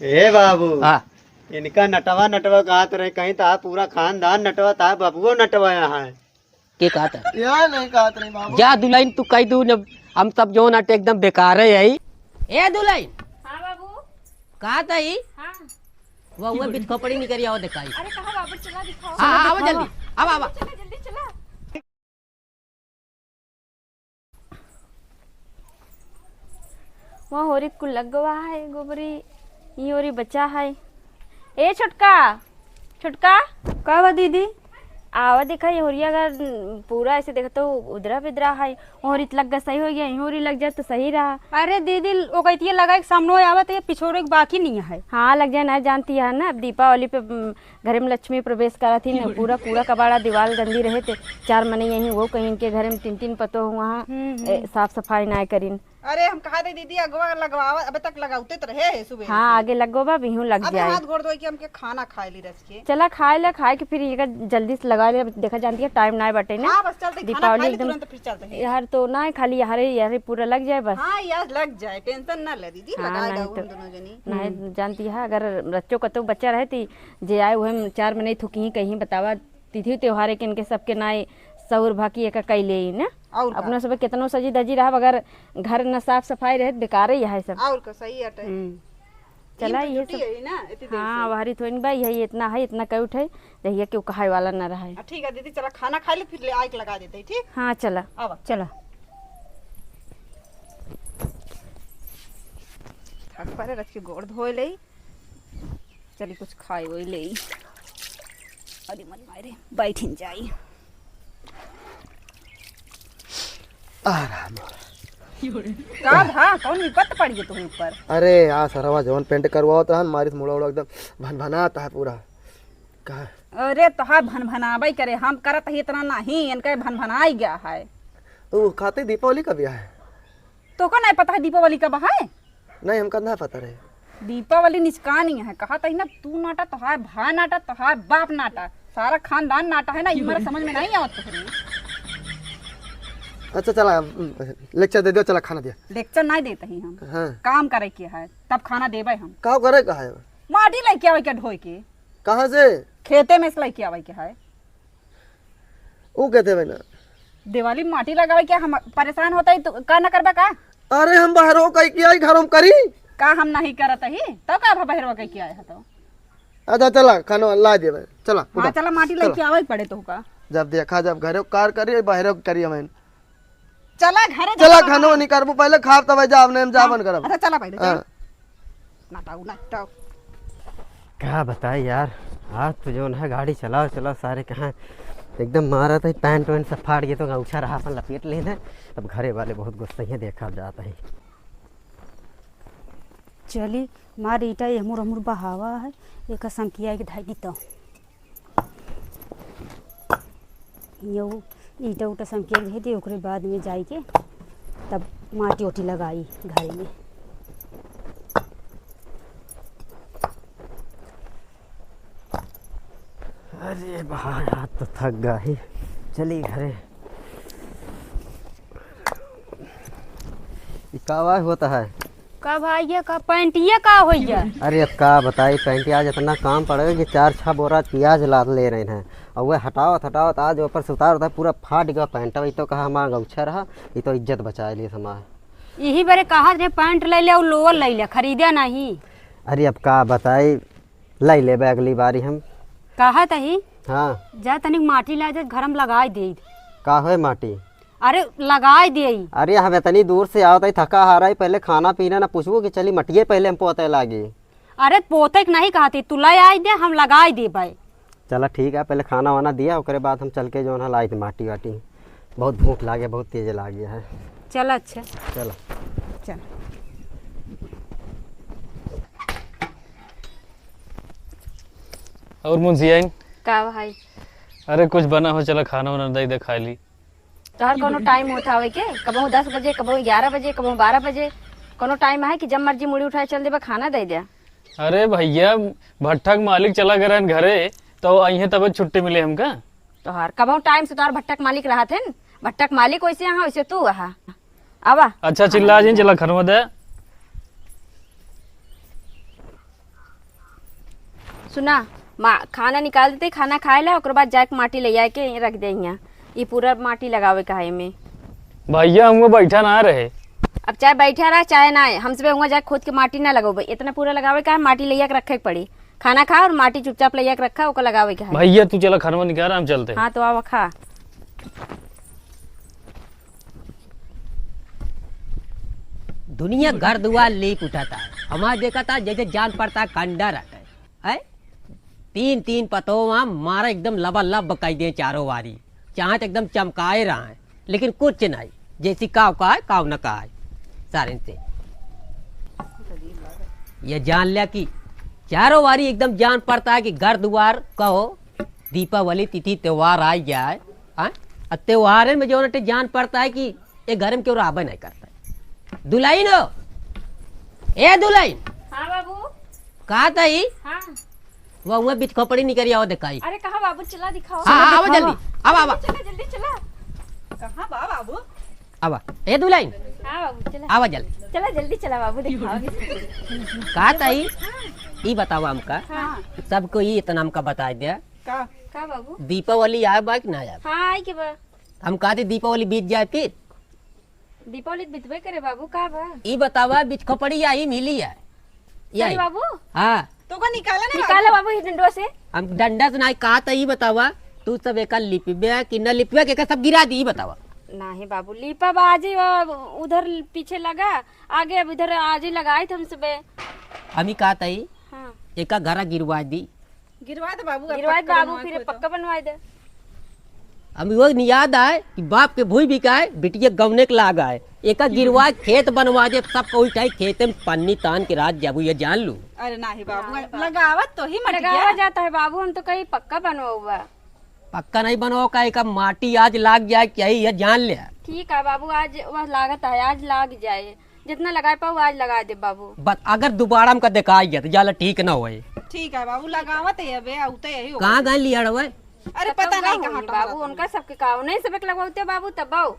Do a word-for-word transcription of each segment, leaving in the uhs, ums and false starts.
ए बाबू, हाँ। इनका नटवा नटवा कहत रहे, कहीं ता पूरा खानदान नटवा, ता बबुओ नटवा यहाँ है। के कहत है? यहाँ नहीं कहत रहे बाबू। जा दुल्हन, तू कह दू न, हम सब जो नट एकदम बेकार है यही। ए दुल्हन। हाँ बाबू। कहत है? हाँ। वह, वह बिच खोपड़ी निकरी आओ दिखाई। अरे कहाँ बाबू, चला दिखाओ। हाँ, हाँ, आवा जल्दी, आवा, आवा। चला, जल्दी चला। वहाँ होरी कुल लग गवा है गोबरी, ई होरी बचा है। ए छोटका, छोटका। का बा दीदी? आवा देखा, ये होरिया अगर पूरा ऐसे देखा तो उदरा पिदरा है। होरी त लग गया सही हो गया, ई होरी लग जाए तो सही रहा। अरे दीदी, ओकैतिया लगाए के सामने आवा तो ये पिछोड़े के बाकी नहीं है। हाँ, लग जाए ना, जानती है ना, अब दीपावली पे, उम, घरे में लक्ष्मी प्रवेश करत ही न, पूरा कूड़ा कबाड़ा दीवाल गंदी रहे ते चार मने यहीं वो कहीं इनके घरे में तीन तीन पतो हुआ हाँ, हम्म, हम्म। ए, साफ सफाई ना करिन। अरे हम कहा थे दीदी, अगवा लगवावा, अबे तक लगावते तो रहे है सुबह हाँ, से। आगे लगवा बा, बिहू लग अबे जाए। हाथ गोड़ धोए के हमके खाना खाए ली रच के। चला खाए ले, खाए के फिर ये जल्दी से लगा ले, देखा जानती है टाइम ना बटे ना। हाँ, बस चलते खाना दीपावली खाए ले एकदम तुरंत फिर चलते हैं। यार तो ना है, खाली यार, यार पूरा लग जाए बस। हाँ, यार लग जाए, टेंशन ना ले दीदी, हाँ, लगा नहीं दो तो, हम दोनों जनी। नहीं हम्म। जानती है, अगर रच्चो कतो बच्चा रहे ती जे आए उहे में चार मनई थुकी कहीं बतावा तिथि त्योहारे के इनके सबके नाई सौर भा की एका कैले ही ना। और का? अपना सब केतनो सजी धजी रहब, अगर घर न साफ सफाई रहे त बेकारे ही है सब। और का, सही अटे। हम्म। चला, ईद तो ये छुट्टी सब है ना, इतनी देर हाँ, से। वहरी थोड़ी बा, यही इतना है, इतना कई उठे, जहिया केहू कहाए वाला न रहे। आ, ठीक है दीदी, चला खाना खा ले, फिर ले आके लगा देते हैं, ठीक? हाँ, चला। आवा। चला। थक परे, रच के गोड़ धोए ले। चली कुछ खाए वही ले। अरे मन मारे, बैठिन जाई। आराम। का भा, कौन विपत पड़ गई तुम्हें ऊपर? अरे यार, सरवा जवन पेंट करवावत रहन, मारिस मुड़ा उड़ा एकदम भनभनात है पूरा। का? अरे तोहार भनभनावे करे, हम करत ही इतना नहीं, इनका भनभनाई गया है। वो खाते दीपावली कब है? तोका नहीं पता है दीपावली कब है? नहीं, हमका ना पता रहे। दीपावली निचकानी है, कहा तही ना, तू नाटा, तोहार भाई नाटा, तोहार बाप नाटा, सारा खानदान नाटा है ना, ई हमारा समझ में नहीं आवत तोहरे। अच्छा चला, लेक्चर दे दियो, चला खाना दिया। लेक्चर नहीं देते ही हम। हाँ। काम करे के है, तब खाना देबे हम। का करे का है? माटी लेके आवे के ढोए के। कहाँ से? खेते में से लेके आवे के है। ऊ कहते भाई ना। दिवाली माटी लगावे के हम परेशान होता ही तो का ना करबा का? अरे हम बहरो कह के आई, घरों में करी। का हम नहीं करत ही? तो का भा बहरो कह के आए ह तो? अच्छा चला, खाना ला दे भाई, चला, हाँ, उठा। चला माटी चला। लेके आवे पड़े तो का? जब देखा, जब घरे कार करी, बहरो करी हमें। चला घरे चला, चला खाना बाहर। नहीं करबू, पहले खाब तब जाब, नहीं हम जाबन हाँ, करब। अच्छा चला पहले, हाँ। चल। नाटाऊ, नाटाऊ। का बताई यार, आज तो जौन है गाड़ी चलाओ, चलाओ, सारे कहाँ एकदम मारत है, पैंट वैंट सब फाट गए, तो गौछा रहा अपन लपेट लेने। अब घरे वाले बहुत गुस्सा है, देखा जाता है। चली, मार ईटा ये हमूर हमूर बहावा है, एक संकिया के धाई दी तो। यो ईटा उटा समकिया के भेज दे, ओकरे बाद में जाई के तब माटी ओटी लगाई घरे में। अरे भाई, आज तो थक गया ही, चली घरे। ई का आवाज होता है? का भाई, ये का पैंटिया का होइया? अरे अब का बताई, पैंटिया आज इतना काम पड़ गया कि चार छह बोरा प्याज लाद ले रहे हैं, और वह हटावत हटावत आज ऊपर से उतार उतार पूरा फाट गया पैंट। वही तो कहा हमारा गौछा रहा, ये तो इज्जत बचाए लिए हमारा। यही बरे कहा थे पैंट ले ले और लोअर ले ले, खरीदा नहीं। अरे अब का बताई, ले लेबे अगली बारी हम। कहा तही? हाँ। जा तनिक माटी ला दे, घर में लगाई दे। का होए माटी? अरे लगाई दे। अरे हम इतनी दूर से आवत ही, थका हारा ही, पहले खाना पीना ना पूछबो कि चली मटिए पहले हम पोते लागी। अरे पोते के नहीं कहती, तू ले आई दे, हम लगाई देबे। चला ठीक है, पहले खाना वाना दिया, ओकरे बाद हम चल के जौन है लाई दे माटी वाटी। बहुत भूख लागे, बहुत तेज लागे है। चल अच्छा। चला। चल। और मुंशियाइन? का भाई? अरे कुछ बना हो, चला खाना वाना दे दे, खा ली। तोहर कोनो टाइम होत हवे के? कबहू दस बजे, कबहू ग्यारह बजे, कबहू बारह बजे, कोनो टाइम है कि जब मर्जी मुड़ी उठाए चल देबा, खाना दे दे? अरे भैया, भट्ठा के मालिक चला गए रहन घरे, तो अइहे तबे छुट्टी मिले हमका। तोहार कबहू टाइम से तोहार भट्ठा के मालिक रहत है न? भट्ठा के मालिक वैसे यहाँ, वैसे तू अहा। आवा। अच्छा, चिल्ला जिन, चला खनवा दे। सुना, मा-, खाना निकाल देते, खाना खाए ला, ओकर बाद जाके माटी ले आए के रख दे हियाँ। ई पूरा माटी लगावे का है एमे। भैया, हम वो बैठा ना रहे। अब चाहे बैठा रहा, चाहे ना आए, हम सबे हुआं जाके खोद के माटी ना लगोबे। इतना पूरा लगावे का है, माटी ले आके रखे के पड़ी। खाना खा और माटी चुपचाप ले आके रखा, ओकर लगावे के है। भैया, तू चला, खाना निकाल, हम चलते हैं। हाँ, तो आवा खा। दुनिया घर दुआर लीप उठाता, हमार देखा था जैसे जान पड़ता खंडर हटे। हैं? तीन तीन पतोह वहाँ मारा एकदम लबालब कई दे चारों वारी, चाहत एकदम चमकाए रहा है, लेकिन कुछ नहीं, जैसी काव का है, काव न का है, सारे से। ये जान लिया कि चारों वारी एकदम जान पड़ता है कि घर दुआर कहो, दीपावली तिथि त्योहार आ जाए, हाँ? और त्योहार में जो है जान पड़ता है कि ये घर में क्यों रहबे नहीं करता है। दुल्हन हो, ए दुल्हन, हाँ बाबू। कहा था ही? हाँ। वो हुआ बीच खोपड़ी निकल आओ दिखाई। अरे कहाँ बाबू, चला दिखाओ। हाँ, हाँ, आवा दिखावा। जल्दी, आवा, आवा। चला जल्दी चला। कहाँ बा बाबू? आवा, ए दुल्हन। हाँ बाबू, चला। आवा जल्दी। चला जल्दी चला बाबू, दिखाओ। कहा था ही? ई बतावा हमका। हाँ। सबको ई इतना हमका बता दिया। का? का बाबू? दीपावली आए बा कि ना आए? हाँ, आई के बा। हम कहते दीपावली बीत जाए फिर। दीपावली त बितबे करे बाबू, का बा? ई बतावा, बिचखपड़ी या ई मिली है? या सही ई? बाबू? हाँ। तो का निकाला ना निकाला बाबू? बाबू, ई डंडवा से। हम डंडा से नाई कहा था, ई बतावा, तू सब एका लिपबे कि न लिपबे, के एका सब गिरा दी, ई बतावा। नाही बाबू, लिपब आज ही, वो उधर पीछे लगा, आगे अब इधर आज ही लगाई थे हम सबे। हम ही कहा था ई, हाँ। एका घरा गिरवा दी। गिरवा दे बाबू, गिरवा दे पक्का बाबू, बनवा फिर के पक्का बनवा दे। हम वो याद आए कि बाप के भूई बिकाए, बिटिया गौने के लाग आए। एका गिरवा खेत बनवा दे, सब कोई टाई खेते में पन्नी तान के रात जाबू, ये जान लू। अरे नाही बाबू, नाही बाबू। लगावत तो ही मटिया। लगावा जाता है बाबू, हम तो कहीं पक्का बनवाऊबा। पक्का नहीं बनवाओ का, एका माटी आज लाग जाए, क्या ही ये जान ले। ठीक है बाबू, आज वह लागत है, आज लाग जाए। जितना लगाए पाऊ आज लगाए दे बाबू। बस अगर दोबारा हमका दिखाई गया तो जाला ठीक ना होए। ठीक है बाबू, लगावत है अबे, आउते यही हो। कहाँ गए लियाड़ हुए? अरे तो पता कब नहीं गए कहाँ होंगे टहलत बाबू, होंगे। उनका सबके का नहीं सबक लगवाते बाबू, तब बाऊ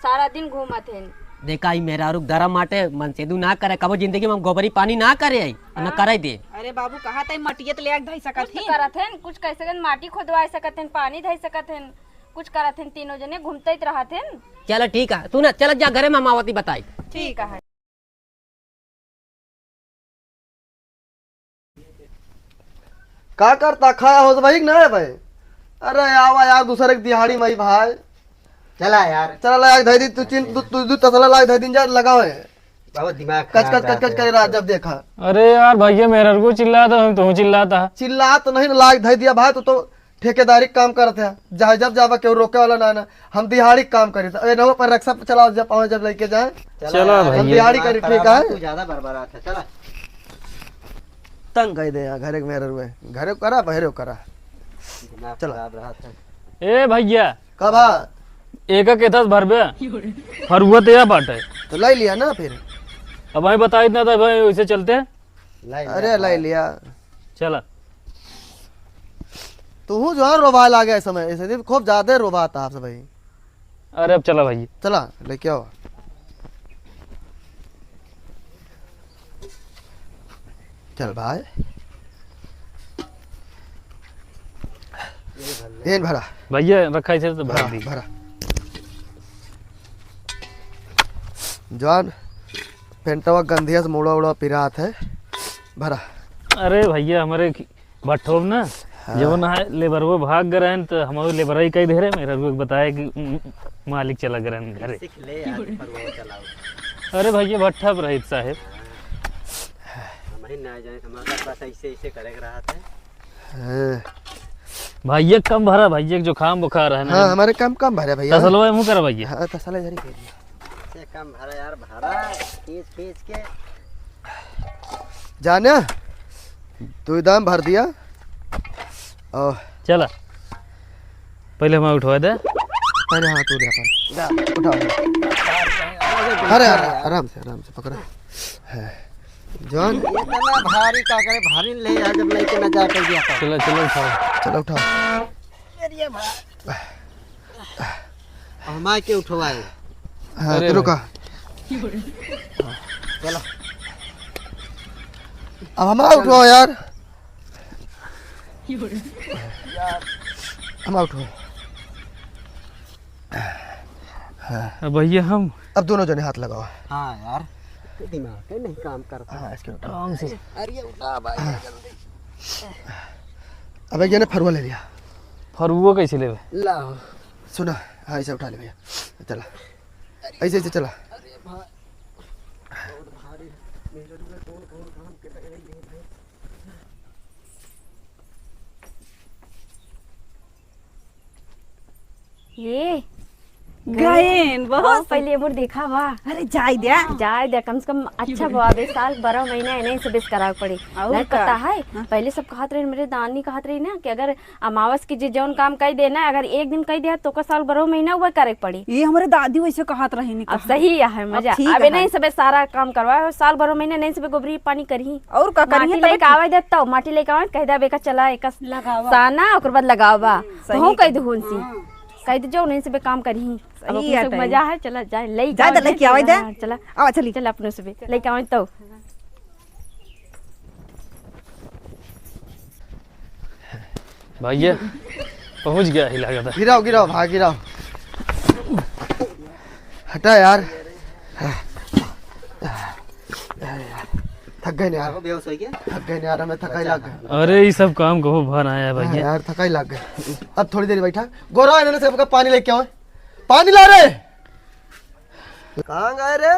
सारा दिन घूमत हैं। देखा ई मेहरारू गरम आटे, मन से दू ना करे, कबो जिंदगी में हम गोबरी पानी ना करे आई, ना हाँ। करे दे। अरे बाबू, कहा तई मटिया त ले आके धई सकत कुछ ही। करत हैं, कुछ कैसे माटी खोदवाए सकत हैं, पानी धई सकत हैं, कुछ करत हैं, तीनों जने घूमते रहत हैं। चला ठीक है, तू ना चला जा घरे में, हम आवती बताई। ठीक है। का करता, खाया हो तो भाई कि ना है भाई? अरे आवा यार, दूसरे के दिहाड़ी में भाई। चला यार। चला ला, धई दी, तू चिन-, दू, दू, दू तसला ला, धई दिन जा, लगावे। बहुत दिमाग कच, खराब कच, कच, रहता कच है। करे रहा जब देखा। अरे यार, भैया मेहररुओ चिल्लाता, हम तो चिल्लाता है। चिल्ला तो नहीं ना, लाग धई दिया भाई, तू तो ठेकेदारी के काम करत है, जहाँ जब जाबा केहू रोके वाला ना, ना। हम दिहाड़ी के काम करी, ए, नवा पर रक्षा पे चलाओ, जब पावे जब लेके जाए। चला चला यार, भैया। हम दिहाड़ी करी, ठीक है? तू ज्यादा बरबरात है, चला। तंग कर दे यहाँ, घरे के मेहररुए, घरे करा, बहरे करा। दिमाग चला। खराब रहा था। ए भैया। का बा? एक एक एथस भरबे, फरुआ तो या बाटे। तो लाई लिया ना फिर। अब भाई बताई इतना था भाई, वैसे चलते। लाई लिया अरे, था। लाई लिया। चला। तू जो है रोबा लागे इस समय, इस दिन खूब ज्यादा रोबा था आपसे भाई। अरे अब चला भाई। चला, लेके आओ। चल भाई। ये भरा। भैया रखा इसे तो भर हाँ, दी। भरा। जौन पेंटवा गंधिया से मुड़ा उड़ा पिरात है, भरा। अरे भैया, हमरे खि-, भट्ठो में ना, हाँ। जवन है, लेबरवा भाग गए रहन, तो हम लेबरई कही दे रहे, मेहररुआ के बताए कि, उम, मालिक चला गए रहन घरे। सीख ले यार, फरुआ चलाओ। अरे भैया, भट्ठा पर रहित साहेब। हम ही ना जाए, हमारा बस ऐसे, ऐसे करे के रहा था। हाँ। भैया कम भरा, भैया के जुकाम बुखार है ना। हाँ, हमारे कम, कम भरा भैया। तसलवा मुँह करा भैया। हाँ, तसला इधर ही कर दिया। से कम भरा यार, भरा, खींच, खींच के। जाने, तू दाम भर दिया। ओ। चला, पहले हमारे उठवा दे। पहले हाँ, तू दे अपन। जा, उठा, उठा। अरे, अरे, आराम से, आराम से पकड़ा। है। जौन? इतना भारी का करे, भारी ले आ, जब लेके ना जा कर दिया था। चलो, चलो, उठाओ। चलो, उठाओ। अरे भाई। हमारे के उठवाए। हाँ, अरे तो रुका। भाई। चलो। अब हमारा उठवाओ यार। यार, हम आउट हो। अब भैया हम अब दोनों जने हाथ लगाओ। हाँ यार, दिमाग के नहीं काम करता। हाँ, इसके उठा। आराम से। अरे उठा भाई, जल्दी। अब एक जने फरुआ ले लिया। फरुआ कैसे लेवे? ला। सुना, हाँ, ऐसे उठा ले भैया। चला, ऐसे, ऐसे चला। अरे भाई, बहुत भारी। मेरे लिए कौन, कौन काम के लगे हैं? ये गएन, बहुत बहुत सही। पहले मोर देखा बा। अरे जाए द्या। जाए द्या, कम से कम अच्छा बा। अबे साल बारह महीना एने से बेस करावे पड़ी। और नहीं का? पता है, हाँ। पहले सब कहत रहे, मेरे दानी कहत रही ना कि अगर अमावस की जे जौन काम कई देना, अगर एक दिन कई दे तो का साल बारह महीना वह करे के पड़ी। ये हमरे दादी वैसे कहत रही, नहीं अब कहा। सही है मजा। ठीक अबे है। नहीं सबे सारा काम करवा, साल बारह महीना नहीं सबे गोबरी पानी करी। और का करिए माटी तब लेके आवे दे, तो माटी लेके आवे, कह दे बेका चला एक लगावा। साना ओकर बाद लगावा। सही तो कह दे हुन सी। हाँ। कह दे जो नहीं सबे काम करी। अब सही अपने है सब टाइम। मजा है, चला जाए, ले जा, जाए। लेके आवे दे। हाँ, चला। आवा, चली। चला अपने सबे लेके आवे तो। भैया, पहुँच गया ही लागत है। गिराओ, गिराओ, भाग गिराओ। हटा यार। थक गए यार। हो, बेहोश हो गया? थक गए यार, हमें थकाई लग गई। अरे, ये सब काम कहो भर आया हाँ भैया। यार, थकाई लग गई। अब थोड़ी देर बैठा। गोरा, इन्होंने सबका पानी लेके आओ। पानी ला रे। कहाँ गए रे?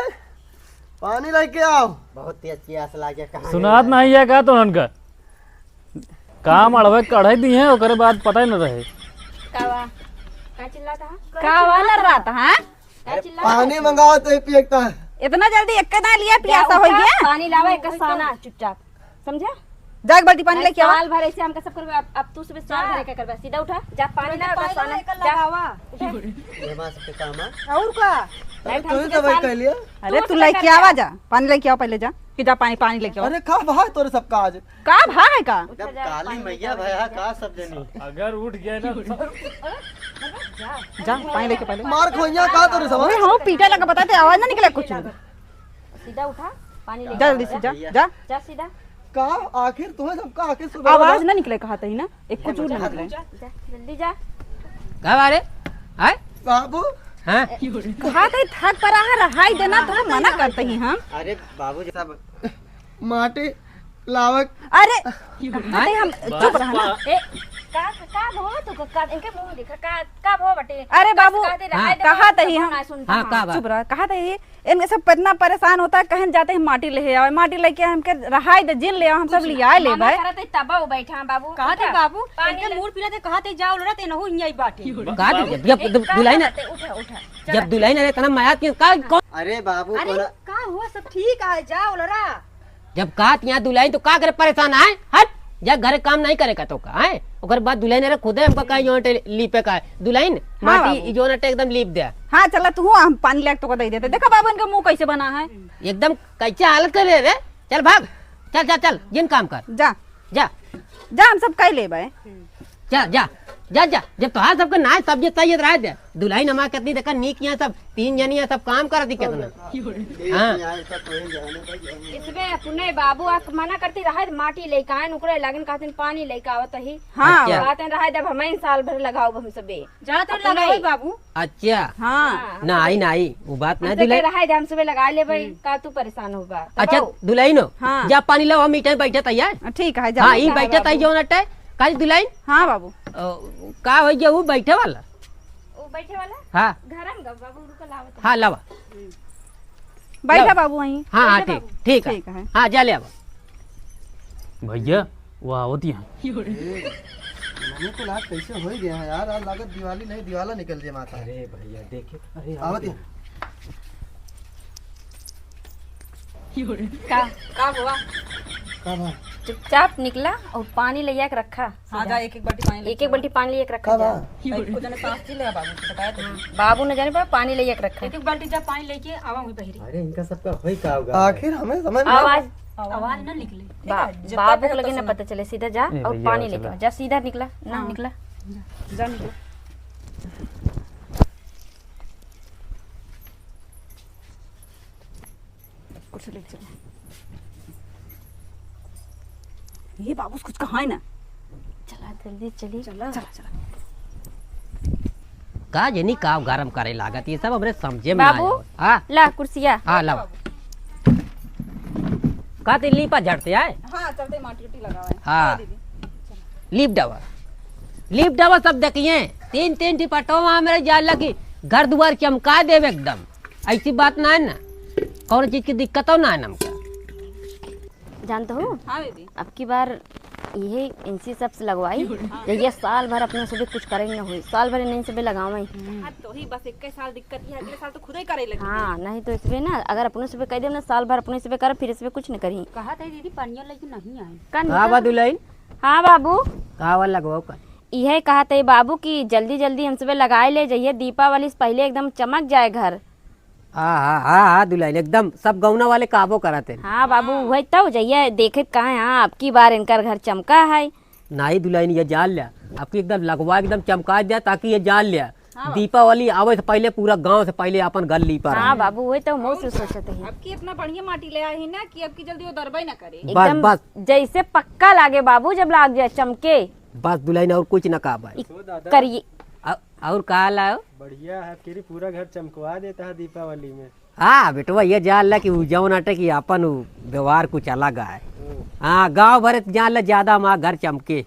पानी लेके आओ। बहुत तेज प्यास लागे, कहाँ सुनात गए? नहीं है का तोहन का? काम अड़वे कढ़ाई दी है, ओकरे बाद पता ही न रहे। का वा? का चिल्लाता है? का वाला रात, हाँ? का चिल्लाता है? पानी मंगाओ तो ही पियकता है। इतना जल्दी एक ना लिया, प्यासा हो गया। पानी लावा एक साना चुपचाप, समझा? जा एक बाल्टी पानी लेके आवा। साल भर ऐसे हमका सब करबे, अब, अब तू सुबह साल भर का करबे, सीधा उठा, जा पानी ला, बस आना, जा। उठा। ये माँ सबके काम है। और का? अरे तू ही तो भाई कह लिया। अरे तू लेके आवा जा, पानी लेके आवा पहले जा, कि जा पानी, पानी लेके आवा। अरे का भाई तोरे सब काज? का भाई है का? जब काली मैया भया का सब जनी। अगर उठ गया ना तो जा, पानी लेके पहले। मार खोइया का तोरे सब? अरे हम पीटे लगा बताते आवाज ना निकले कुछ। सीधा उठा, पानी लेके जा जल्दी से, जा, जा। जा सीधा। का आखिर तुम्हें सबका आखिर सुबह आवाज ना निकले, कहा तही ना, एक कुछ ना निकले। जा, जल्दी जा। का बारे? आय? बाबू। हाँ? कहा तही थक परा है, रहाई देना, तो मना करते ही हम। अरे बाबू जी सब माटी लावक। अरे, कहा तही हम चुप रहा ना। ए, का, का भो तो का, इनके मुंह देखा, का, का भो बटे? अरे बाबू, कहा तही हम। हाँ, का बा? चुप रहा, कहा तही इनके सब इतना परेशान होता है, कहन जाते हैं माटी ले आवे, माटी लेके हमके रहाई दे, जिन ले आवे, हम सब लिया ले भाई। करत है तब वो बैठा बाबू। कहा थे बाबू, पानी इनके ले। मूड पीला थे, कहा थे जाओ लड़ा ते नहु हियाई बाटे। कहा थे जब, जब, जब दुल्हन है, उठा, उठा, जब दुल्हन है इतना मया के का कौन? अरे बाबू, अरे का हुआ, सब ठीक है, जाओ लड़ा। जब कहा थे यहाँ दुल्हन तो का करे परेशान आए, हट। जा घरे काम नहीं करे का तो का है, ओकर बाद दुल्हन रे खुदे हमका कहा जो अटे लीपे का है। दुल्हन, हाँ माटी बाबू। ई जो अटे एकदम लीप दे। हाँ चला तू, हम पानी लेके तो दे देते। देखा बाबू इनका मुंह कैसे बना है। एकदम कैसे हालत कर ले रे। चल भाग, चल चल चल, जिन काम कर। जा। जा। जा हम सब कह ले भाई। जा जा। जा जा, जब तोहार सबके ना है, सब ये सही रह दे। दुल्हन हमार कितनी देखा नीक यहाँ सब तीन जनी है, सब काम करती कितना। हाँ। इसमें अपने बाबू आक मना करती रहा, माटी लेके आए, नुकरे लागन कहते पानी लेके आवत ही। हाँ। अच्छा। कहते रहा, जब हम साल भर लगाओ हम सबे। जाते अपने लगाओ बाबू। अच्छा। हाँ। हाँ, नहीं, नहीं, वो बात नहीं हमसे दुल्हन। कह रहा है, हम सबे लगा ले भाई, हम्म। का तू परेशान होगा? अच्छा, बाबू। दुल्हन हो। हाँ। जा पानी लाओ, हम इटे बैठे तैयार। ठीक है, जा। हाँ, ई ठीक है बैठे तैयार बाबू। जो अटे। काली दुल्हन? हाँ बाबू। ओ, का हो गया वो बैठे वाला? वो बैठे वाला? हाँ। घर हम गब बाबू, रुको, लावत हाँ, लावा। हम्म। बैठा लावा। बाबू वहीं। हाँ, हाँ, बैठा ठीक, बाबू। ठीक है। ठीक है। हाँ, जा ले आवा। भैया, वो आवत ही हैं। ए, मने तो लाग कैसे हो ही गया है यार, आज लागत दिवाली नहीं, दिवाला निकल जे माता। अरे भैया, देखे, अरे, आवत ही। का, का हुआ? का बा? चुपचाप निकला और पानी ले आके रखा। हाँ, जा, एक एक बाल्टी पानी लेके एक एक बाल्टी पानी ले आके रखा का जा। बा? एक को जने सांस जी ले बाबू से बताया तो। हाँ, बाबू ने जाने पर पानी ले आके रखा। एक एक बाल्टी जा पानी लेके आवा वहीं बहिरी। अरे, इनका सबका होई का होगा? आखिर हमें समझ में आवाज। आवाज ना निकले। बा-, ठीक है, जितना बाबू को कहे लगे उतना ना सुना। पता चले, सीधा जा ए और भैया, पानी लेके चला। आ। जा, सीधा निकला, ना हाँ। निकला। जा, जा निकला। कुछ ले चलो। ये बाबू कुछ कहाँ है ना? चला, जल्दी चली। चला। चला, चला। का जनी का गरम करे लागत, ये सब हमरे समझे में ना बाबू, आयो। हाँ। ला कुर्सिया। हाँ, लावा। का ते लीपा झड़ते आए? हाँ, चलते माटी उटी लगावे। हाँ। हाँ, दीदी। लीप डावा। लीप डावा, सब देखिए। तीन, तीन ठी पटवा हमरे जाला की घर दुआर चमका देवे एकदम। ऐसी बात ना है ना। कौन चीज की दिक्कत हो ना है हमका। जानत हो? हाँ दीदी। अब की बार इहे इनसे सबसे लगवाई। हाँ। ये साल भर अपने से भी कुछ करे न होई, साल भर इन्हीं से भी लगावे। हाँ, तो ही बस इक्कीस साल दिक्कत ही है, अगले साल तो खुद ही करे लगी। हाँ, नहीं तो इसमें ना, अगर अपने से भी कह देम ना, साल भर अपने से भी करब, फिर इसमें कुछ न करी। कहा था दीदी, पनिया लेके नहीं आए। कन हाँ, बा दुल्हन। हाँ बाबू। का वाला लगवाओ का? इहे कहा थे बाबू कि जल्दी जल्दी हमसे भी लगाए ले जाइए, दीपावली से पहले एकदम चमक जाए घर। हाँ, हाँ, हाँ, हाँ, दुल्हन, एकदम सब गौना वाले काबो करत हैं। हाँ बाबू, हाँ। वही तो जइया देखे कहाँ, हाँ, अब की बार इनकर घर चमका है। नहीं दुल्हन, ये जान लिया, अब की एकदम लगवा, एकदम चमका दिया, ताकि ये जान लिया, हाँ बाबू। दीपावली आवे से पहले पूरा गांव से पहले अपन घर लीपा रहा। हाँ बाबू, वही तो मौसम सोचत है। अब की इतना बढ़िया माटी ले आए हैं ना कि अब की जल्दी वो दरबई ना करे। बस, एकदम बस। जैसे पक्का लागे बाबू, जब लाग जाए चमके। बस दुल्हन, और कुछ ना कहा भाई। इ-, करिए। अ-, और का लाओ? बढ़िया है, फिर पूरा घर चमकवा देता है दीपावली में। हाँ बेटवा, ये जान ला कि उ जौन अटे कि अपन उ व्यवहार कुछ अलग है। हम्म। हाँ, गांव भर जान ला ज्यादा हमारा घर चमके।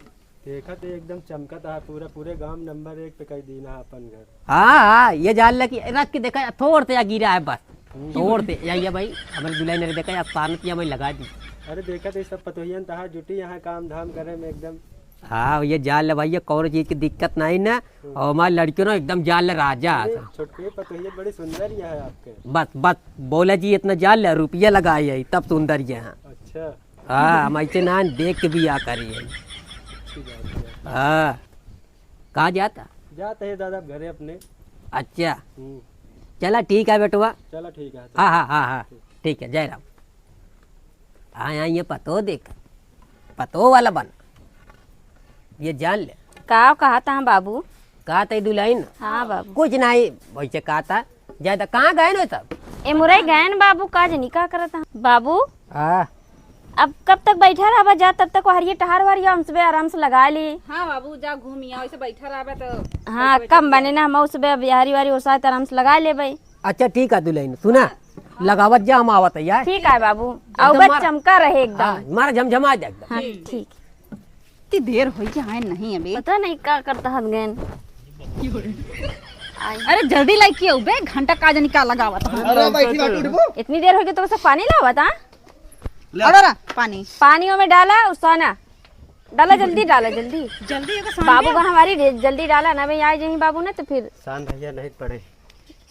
देखा तो एकदम चमकत है पूरा, पूरे गांव नंबर एक पे कई दीना है अपन घर। हाँ, हाँ, ये जान ला कि रख के देखा, थोड़ से या गिरा है बस, हम्म। थोड़ से या, ये भाई, हमारे दुल्हन ने देखा, या सानत या मैं लगा दी। अरे देखा तो ये सब पतोहियन तहा जुटी यहाँ काम धाम करे में एकदम। हाँ, ये जान ले भाई, ये कौनो चीज की दिक्कत नहीं ना। हम्म। और हमारे लड़कियों ना एकदम जान ले राजा अरे, है। छोटके पतोहिया बड़ी सुंदर ही है आपके। बस, बस, बोला जी, इतना जान ले, रुपया लगाए है, तब सुंदर ही है। अच्छा। हाँ, हम ऐसे ना देख के भी आ करी है। अच्छी बात है। हाँ, कहाँ जाता? जाते हैं दादा घरे अपने। अच्छा, हम्म। चला ठीक है बेटवा। चला ठीक है। हाँ, हाँ, हाँ, हाँ, ठीक। ठीक है, जय राम। हाँ, हाँ, ये पतो देख, पतो वाला बन, ये जान ले। का कहा था बाबू? कहा था दुल्हन? हाँ बाबू। कुछ नहीं, वैसे कहा था। ज्यादा कहाँ गए न सब? ए मुरई गए न बाबू, का जनी का करत हैं? बाबू, हाँ। अब कब तक बैठा रहबा जा, तब तक वहरिये टहर वहरिया हमसे आराम से लगा ली। हाँ बाबू, जा घूमी आओ, ऐसे बैठा रहबा तो हाँ, बैठे कम बैठे बने ना, हम उसबे अब यारी वारी ओसाए त आराम से लगा लेबे। अच्छा ठीक है दुल्हन, सुना, लगावत जा, हम आवत है यार। ठीक है बाबू, एकदम आउबे मार। चमका रहे एकदम। हाँ, मारा झमझमा जा एकदम। हाँ, ठीक। इतनी देर होई कि आए नहीं अबे। पता नहीं का करता हत गैन। अरे जल्दी लाइके आउबे, घंटा का जनी का लगावत है। अरे बैठी बात उठबो। इतनी देर होई कि तो सब पानी लावत, हाँ? ले। अरे रा, पानी। पानी ओमे डाला, उसाना। डाला जल्दी, डाला जल्दी। जल्दी एगो सान बाबू दे। का हमारी रे-, जल्दी डाला ना, मैं आ जाही बाबू ना तो फिर। सान भैया नहीं पड़े।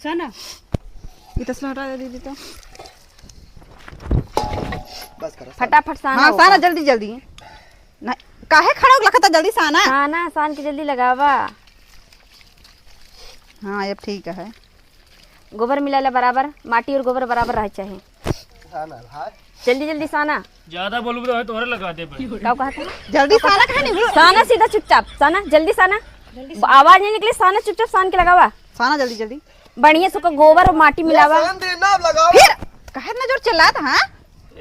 साना। ये तसला हटा दे दीदी तो। बस करो, साना। फटाफट साना हाँ, ओका। साना जल्दी, जल्दी। ना, काहे खड़ा हो लखता, जल्दी साना। साना, सान के जल्दी लगावा। हाँ, अब ठीक है। गोबर मिला ले बराबर, माटी और गोबर बराबर रहे चाहे। साना, हाँ। जल्दी, जल्दी साना। ज्यादा बोलबू तो तोहरे लगा दे भाई। का कहत है? जल्दी साना कहे नहीं? साना सीधा चुपचाप, साना, जल्दी साना। आवाज नहीं निकली, साना चुपचाप सान के लगावा। साना जल्दी, जल्दी। बढ़िया से ओका गोबर और माटी मिलावा। सान दे ना, अब लगाओ। फिर काहे इतना जोर चिल्लात, हाँ?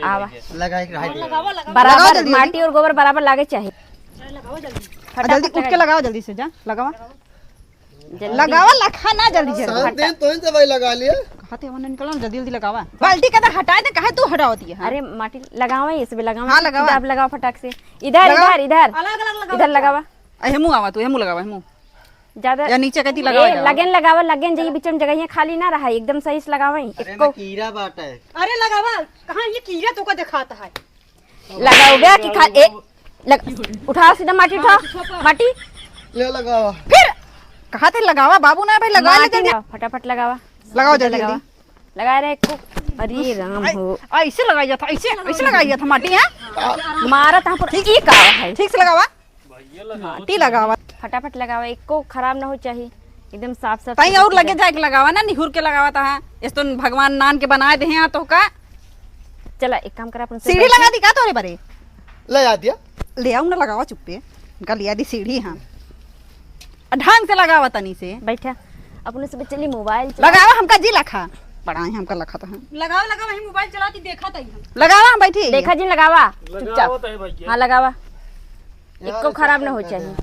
आवा। लगा एक रहा है। लगावा, लगावा। बराबर लगाओ जल्दी, माटी जल्दी। और गोबर बराबर लागे चाही। लगावा जल्दी। फटाफट जल्दी उठ के लगाई। लगाओ, जल्दी से जा, लगावा। जल्दी। लगावा, लखा ना जल्दी, जल्दी। सान दे तो इनसे भाई लगा लिया। कहाँ ते हमने निकला ना, जल्दी, जल्दी लगावा। बाल्टी का तो हटा दे, काहे तू हटावती है, हाँ? अरे माटी लगावा, ये सब लगावा। हाँ, लगावा। आप लगावा फटाक से। इधर, लगावा। इधर, इधर। अलग, अलग लगावा। इधर लगावा। अरे हेमू आवा तू, हेमू लगावा, हेमू। ज्यादा या नीचे कहती ए, लगावा, लगावा। लगेन लगावा, लगेन जई बीच में जगह खाली ना रहा, एकदम सही से लगावा। अरे एको ना कीड़ा बाटा है। अरे लगावा, कहाँ ये कीड़ा तोका दिखाता है? लगाओ बे कि खा-, ए, लग-, उठाओ सीधा माटी उठाओ, माटी। ले लगावा। फिर कहा थे लगावा, बाबू ना भाई लगा ले माटी जल्दी। लगाओ, फटाफट लगावा। लगाओ जल्दी, लगावा। जल्दी। लगा रहे को, अरे राम हो। ऐसे लगाई जाता, ऐसे, ऐसे लगाई जाता माटी, हाँ? मारा था पर ठीक, ई का है? ठीक से लगावा। माटी लगावा। फटाफट लगावा, एको खराब ना हो चाही, एकदम साफ साफ ताई सुथरा और लगे पूरा। जाए के लगावा ना, निहुर के लगावा ता, इस तो भगवान नान के बनाए दे हैं तो का। चला एक काम करा, अपन से सीढ़ी बैठे। लगा दी का तोरे बरे? ले आ दिया। ले आऊ ना लगावा चुप्पे, इनका लिया दी सीढ़ी, हाँ। ढंग से लगावा तनी से। बैठा, अपने से चली मोबाइल चला। लगावा हमका जी लखा, पढ़ाई हमका लखा तो है। लगावा, लगावा, हम मोबाइल चलाती देखा ताई हम। लगावा हम बैठी। देखा जी लगावा, लगावा चुपचाप। ताई भैया। हाँ लगावा, एको खराब ना हो चाही।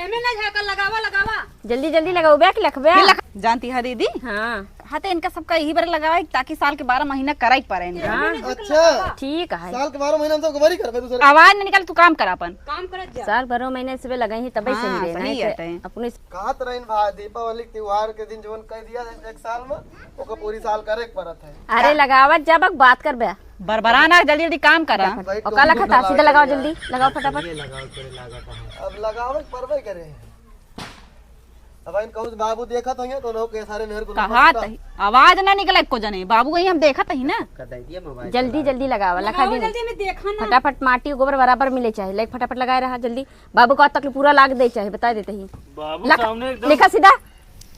एमे ना झाकल, लगावा, लगावा। जल्दी जल्दी लगाओ, बे कि लखबे। ये लख-, जानती है दीदी? हाँ। हाँ, तो इनका सबका यही बार लगावा, ताकि साल के बारह महीना कराई पड़े इनका। हाँ। अच्छा। ठीक है। साल के बारह महीना हम सब गवारी करबे दूसरे। आवाज न निकाल, तू काम कर अपन। काम करत जा। साल बारह महीने से लगाई ही, तबे हाँ, सही रहे, सही नहीं रहते तो हैं। अपने कहत रहिन भाई, दीपावली के त्योहार के दिन जवन कह दिया एक साल में, ओकर पूरी साल करे के पड़त है। अरे लगावत जा, बक बात करबे। बरबरा ना, जल्दी जल्दी काम करा। फटाफट। और का लखा था, सीधा लगाओ, जल्दी लगाओ फटाफट। अब लगावे के परबे करे। अब इन कहूँ बाबू देखत होइए तो लोग के सारे मेहर को कहा नमस्कार। तही, आवाज ना निकले को जने। बाबू कहीं हम देखत ही ना। जल्दी जल्दी लगावा, लखा लगावा दिन। जल्दी में देखा ना। फटाफट माटी गोबर बराबर मिले चाहे, लाइक फटाफट लगाए रहा जल्दी। बाबू का तक पूरा लाग दे चाहे, बता देते ही। बाबू लख-, सामने एकदम लिखा सीधा।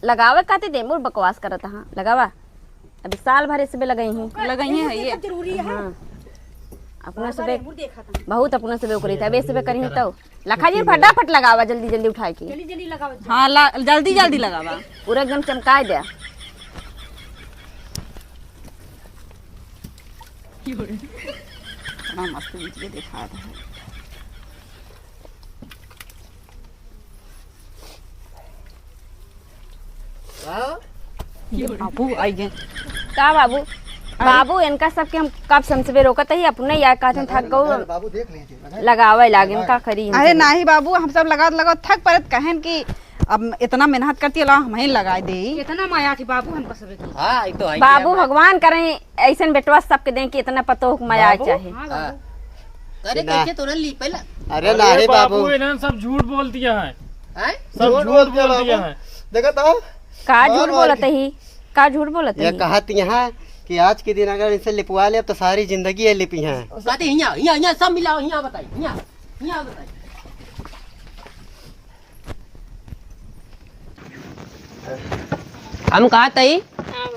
लगावे काते दे मोर बकवास करत हाँ, लगावा। अभी साल भर इसबे लगाई ही। लगाई है ये। जरूरी है। हाँ। अपना बार-बार सबे एहू देखत हन। बहुत अपना सबे ओकरे था, अबे सबे करी तो। लखा जी फटाफट लगावा, जल्दी जल्दी उठाए के। जल्दी जल्दी लगावा। हाँ, ला-, जल्दी जल्दी लगावा। पूरा एकदम चमकाए दे। इतना मस्त वीडियो दिखा रहा है। हाँ? ये बाबू आई गए। का बाबू? अरे। बाबू, इनका सबके हम कब से हमसे रोकत ही, अपने या कहत हन थक गऊ। बाबू देख लीजिए, लगावे लागिन, का करी हम अरे सब? नाही बाबू, हम सब लगावत लगावत थक परत, कहन कि अब इतना मेहनत करती है, ला हम ही लगाए दे। इतना माया थी बाबू हमको सबे की। हाँ, ये तो है बाबू, ये। भगवान करें ऐसन बेटवा सबके दें कि इतना पतोह के माया बाबू? चाहे। हाँ, हाँ। बाबू। अरे ना। कैसे तोरा ली पहला? अरे अरे नाही बाबू, बाबू। इन्हन सब झूठ बोलतिया हैं। हैं? सब झूठ झूठ बोलतिया बोलतिया बाबू। हैं। देखा था? का झूठ बोलत ही? का झूठ बोलत ये ही? कहत यहाँ कि आज के दिन अगर इनसे लिपवा ले तो सारी जिंदगी ये लिपी हैं। कहते हियाँ, हियाँ, हियाँ सब मिलाओ, हियाँ बताई, हियाँ, हियाँ बताई। हम कहत ही?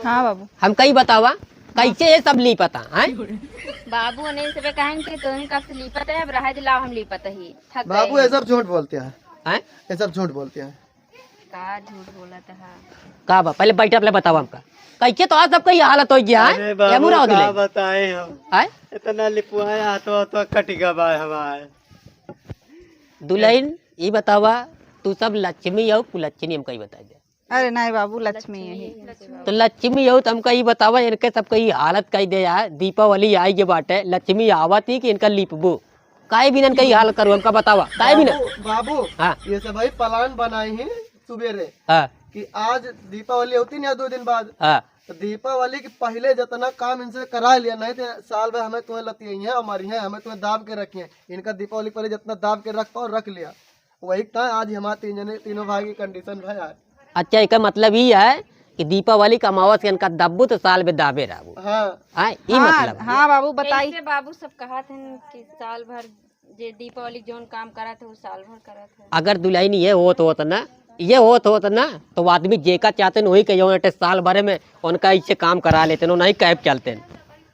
हाँ बाबू। हम कई बतावा, कैसे ये सब ली पता, हैं? बाबू ने सबे कहन कि तोहनी कब से ली पता है, अब रहे दिलाओ हम ली पता ही। थक गए बाबू, ये हैं। सब झूठ बोलते हैं। हैं? ये सब झूठ बोलते हैं। का झूठ बोलत है? का बा? पहले बैठ, पहले बतावा हमका। कैसे तो आज सबका ये हालत हो गया है? अरे बाबू, ये मुरा हो का दुलहिन। बताए हम? हैं? इतना लिपवाया, हाथवा, हाथवा कट गवा हमार। दुलहिन, ई बतावा, तू सब लक्ष्मी हो, कुलक्ष्मी हमका ई बता दे। अरे नाही बाबू, लक्ष्मी यही। तो लक्ष्मी हो, तो हमका ई बतावा, इनके सबका ई हालत कई दे यार। दीपावली आई के बाटे, लक्ष्मी आवत ही कि इनका लिपबू? काहे बिना इनका ई हाल करू, हमका बतावा, काहे बिना? बाबू, बाबू, हाँ। ये सब भाई plan बनाए हैं सुबेरे हाँ। कि आज दीपावली होती ना दो दिन बाद, हाँ। तो दीपावली के पहले जितना काम इनसे करा लिया, नहीं तो साल भर हमें तुम्हें लतियाई हैं और मारी हैं, हमें तुम्हें दाब के रखी हैं। इनका दीपावली के पहले जितना दाब के रख पाओ, रख लिया। वही का आज हमारे तीन जने, तीनों भाई की condition भाई आज। अच्छा, एकर मतलब ई है कि दीपावली का अमावस के इनका दब्बू तो साल में दाबे रहबू। हाँ। हाँ, ई हाँ, मतलब है। हाँ बाबू, बताई। ऐसे बाबू सब कहत हन कि साल भर जे दीपावली जौन काम करत है, वो साल भर करत है। अगर दुलहिन ये होत होत ना, ये होत होत ना, तो आदमी जेका चाहते न वही के जौन अटे साल भरे में उनका ऐसे काम करा लेते न, नहीं कहे चलते न।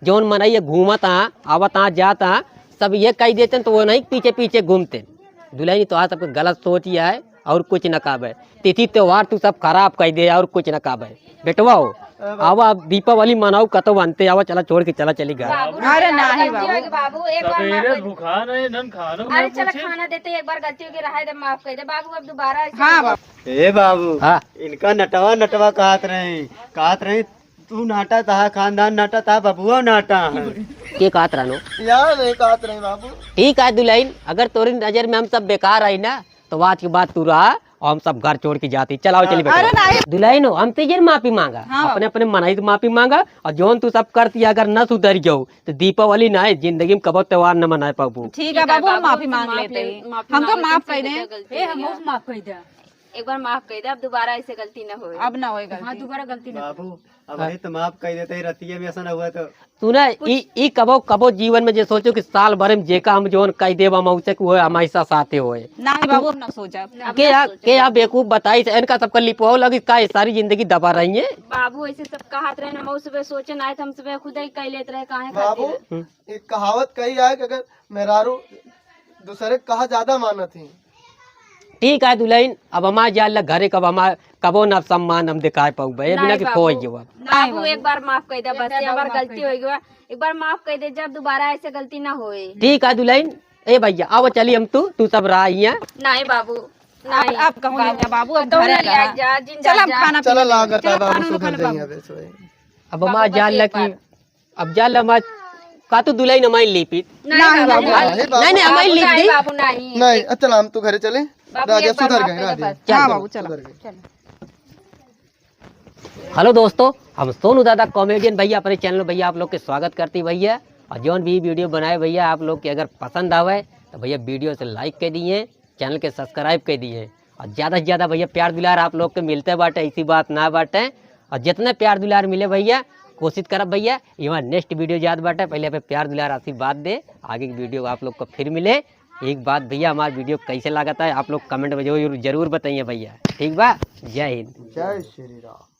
जौन मनई ये घूमत हाँ, आवत हाँ, जात हाँ, सब ये कह देते न, तो वो नहीं पीछे पीछे घूमते न। दुलहिन तो आज सबके गलत सोच ही है और कुछ न कहबे। तिथि त्योहार तू सब खराब कह दे और कुछ न कहबे। बेटवा हो, आवा, अब दीपावली मनाओ, कतौ बनते, आवा, चला, छोड़ के चला, चली घर। बाबू, अरे, नाही, गलती बाबू। होगी, बाबू, एक बार माफ सबेरे कर दे। भूखा रहे, नन खाना अरे, ना चला, पूछे। खाना देते, एक बार गलती होगी, रहा दे, माफ कर दे, बाबू, अब दोबारा ऐसे हाँ, नहीं। बाबू। ए, बाबू, हाँ। इनका नटवा, नटवा कहत रही, कहत रही, तू नाटा तहा, खानदान नाटा तहा, बबुआ नाटा है। के कहत रहनो? यार, नहीं कहत रही, बाबू। ठीक है, दुलहिन, अगर तोरी नजर में हम सब बेकार आई ना, तो आज के बाद तू रहा, और हम सब घर छोड़ के जाती। चलाओ, चली बेटा। अरे नहीं। दुलहिन हो, हमसे ये माफी मांगा, हाँ। अपने, अपने मनई से माफी मांगा, और जौन तू सब करती है, अगर न सुधर जाओ, तो दीपावली ना है, जिंदगी में कबो त्योहार न मनाए पाबू। ठीक है बाबू, हम माफी मांग लेते हैं। हमको माफ कर दे। ए, हमको माफ कर दे। एक बार माफ कर दे, अब दोबारा ऐसे गलती न होए। अब ना होए गलती। हाँ, दोबारा गलती ना होए। बाबू, अब हाँ। वही तो माफ कर देते ही, रतिये में ऐसा ना हुआ तो। तू ना, ई, ई कबो, कबो जीवन में जे सोचो कि साल भर में जेका हम जौन कह देब, हम उसे कि वो हमारे साथ साथे होए। नाही बाबू, हम ना सोचब। के या, के या बेवकूफ बताई से, इनका सबका लिपवाओ लगी, का ये सारी जिंदगी दबा रही है? बाबू, ऐसे सब कहत रहे ना, हम उस पे सोचे ना आए, तो हम सब खुद ही कह लेते रहे, काहे बाबू, खातिर? हम्म। एक कहावत कही है कि अगर मेहरारू दूसरे के कहा ज्यादा मानत ही। ठीक है दुलहिन, अब हमार जान ला घरे, कब हमार कबो ना सम्मान हम दिखाए पाउबे, बिना नाही के बाबू, खोई जवाब। नाही बाबू, बाबू। एक बार माफ कर दे, बस एक बार गलती हो गया, एक बार माफ कर दे, जब दोबारा ऐसे गलती ना होए। ठीक है दुलहिन, ए भैया, आओ चली हम तू, तू सब रहा हियाँ। नाही बाबू। नहीं, अब, अब कहूँ बाबू। नहीं, बाबू, अब तो घरे नहीं रहा। जा, जिन चल, जा, हम जा। खाना चला, पीना लागत चला, है, बाबू खाना सुधर वाना जाइए, बाबू। अबे सो। अब हमार बस जान एक ला कि, बार। अब जान ला हमार, का तू दुलहिन हमार ली पीत? नहीं, नहीं, बाबू, बाबू। नहीं, बाबू। नहीं, नहीं, हमार बाबू, ली नहीं, दी। बाबू, नहीं। नहीं, अच्छा, हम तो घरे चले। बाबू, राजा एक बार सुधर माफ गए, कर दे राजा। बस। हाँ, चलो। बाबू, चलो। सुधर गए। चलो। हेलो दोस्तों, हम सोनू दादा कॉमेडियन भैया अपने चैनल में भैया आप लोग के स्वागत करती भैया। और जौन भी वीडियो बनाए भैया आप लोग के अगर पसंद आवे तो भैया वीडियो से लाइक कर दिए, चैनल के सब्सक्राइब कर दिए। और ज़्यादा से ज़्यादा भैया प्यार दुलार आप लोग के मिलते बाटे, ऐसी बात ना बाटे। और जितने प्यार दुलार मिले भैया, कोशिश करब भैया, ये हमार नेक्स्ट वीडियो जात बाटे, पहले पे प्यार दुलार आशीर्वाद दे, आगे की वीडियो आप लोग को फिर मिले। एक बात भैया, हमार वीडियो कैसे लागत है आप लोग कमेंट में जरूर, जरूर बताइए भैया, ठीक बा? जय हिंद। जय श्री राम।